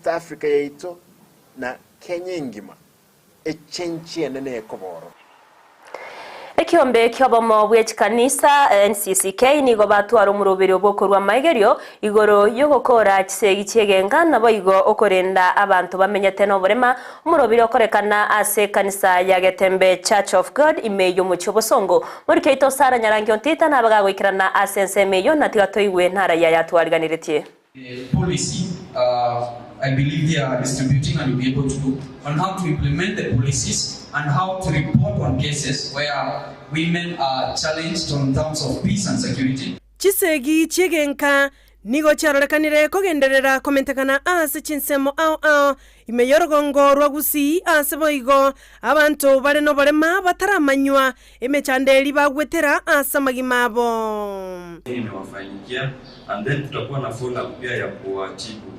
Africa yaito na Kenya engima, echenchi enene ekoba ororo. Ekiombe ki'obomo bwe chikanisa, NCCK, nigo batwara omoroberio bw'okorua amaigerio igoro y'ogokora chisegi chi'egenga naboigo okorenda abanto bamenyete noborema, omoroberio okorekana ase ekanisa ya Getembe Church of God ime y'omochie obosongo. Moriki oito Sarah Nyarangi Ontita nabe gagoikerana ase ensemo eyio na tiga toigwe naraiya yatwariganiretie. The policy, I believe they are distributing and you'll be able to look on how to implement the policies and how to report on cases where women are challenged on terms of peace and security. Chisegi chi'egenka nigo chiarorekanire kogenderera komentekana ase chinsemo ao ao ime y'orogongo rwa Gusii ase boigo abanto bare noborema bataramanywa emechando eri bagwetera ase amagima abo. Imewafanyikia and then tutakuwa na follow up pia ya kuwatibu.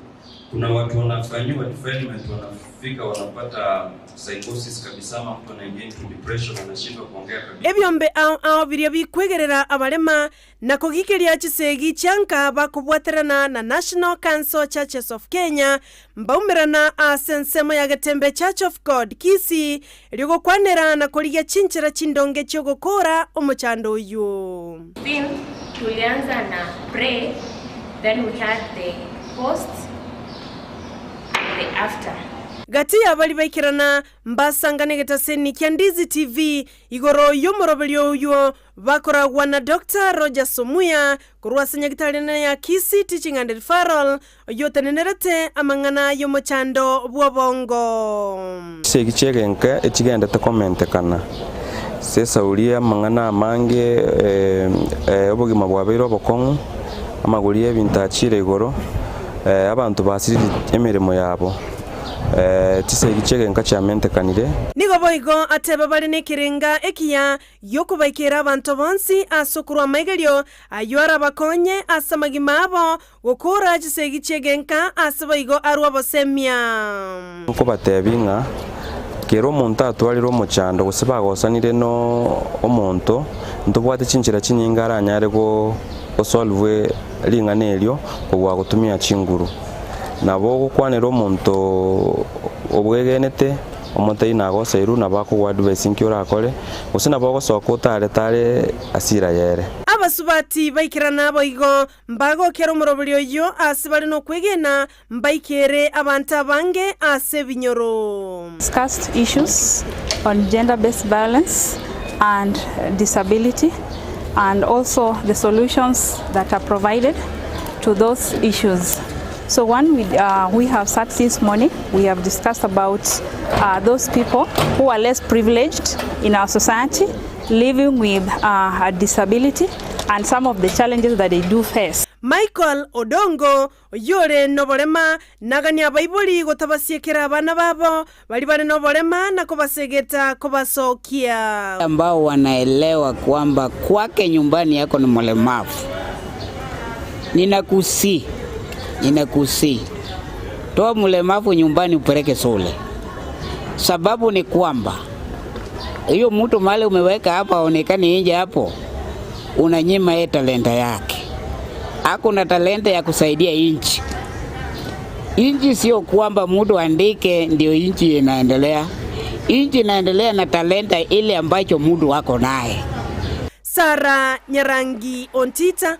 Kuna watu wanafanyiwa defilement, wanafika wanapata psychosis kabisa, ama mtu anaingia into depression, anashindwa kuongea kabisa. Ebiombe ao ao biria bikwegerera abarema na kogikeria chisegi chianka bakobwaterana na National Council Churches of Kenya mbaumerana ase ensemo ya Getembe Church of God Kisii erigokwanera na korigia chinchera chindonge chiogokora omochando oyo. Theme tulianza na pre, then we had the post and the after. Gati yabari baikirana mbasangane getaseni kia Ndizi TV igoro y'omoroberio oyo bakoragwa na Dr. Roger Somuya korwa ase nyagitari nene ya Kisii Teaching and Referral oyotenenerete amang'ana y'omochando bw'obongo. Chisegi chiegenka echigendete komentekana sesauria amang'ana amange obogima bwabeire obokong'u amagori ebinto achire igoro abanto basiriri emeremo yabo chisegi chiegenka chiamentekanire. Nigo boigo ateba bare nekerenga ekiya giokobaikera abanto bonsi ase okorwa amaigerio ayo arabakonye ase amagima abo gokora chisegi chiegenka ase boigo arwa obosemia. Nkobatebi ng'a kera omonto atwarire omochando gose bagosanire no omonto ntobwate chinchera chinyinge aranyare go gosolve ring'ana erio kobua gotumia chinguru. Nabo ogokwanera omonto obwegenete omotebie nagoseiru nabo akogwa advice nki orakore gose nabo ogosoka otaretare asira yere. Abasubati baikirana boigo mbagokera omoroberi oyo ase bare nokwegena mbaikere abanto abange ase ebinyoro. Discussed issues on gender-based violence and disability and also the solutions that are provided to those issues. So one, we have sat this morning, we have discussed about those people who are less privileged in our society, living with a disability and some of the challenges that they do face. Michael Odongo oyore noborema nagania abaibori gotabasiekera abana babo bari bare noborema na kobasegeta kobasokia. Ambao wanaelewa kwamba kwake nyumbani yako ni mlemavu, ninakusi ninakusi, toa mlemavu nyumbani upeleke shule. Sababu ni kwamba hiyo mtu mahali umeweka hapa aonekane nje hapo, unanyima yeye talenta yake. Ako na talenta ya kusaidia inchi. Inchi sio kwamba mtu andike ndio inchi inaendelea. Inchi inaendelea na talenta ile ambacho mtu ako naye. Sara Nyarangi Ontita.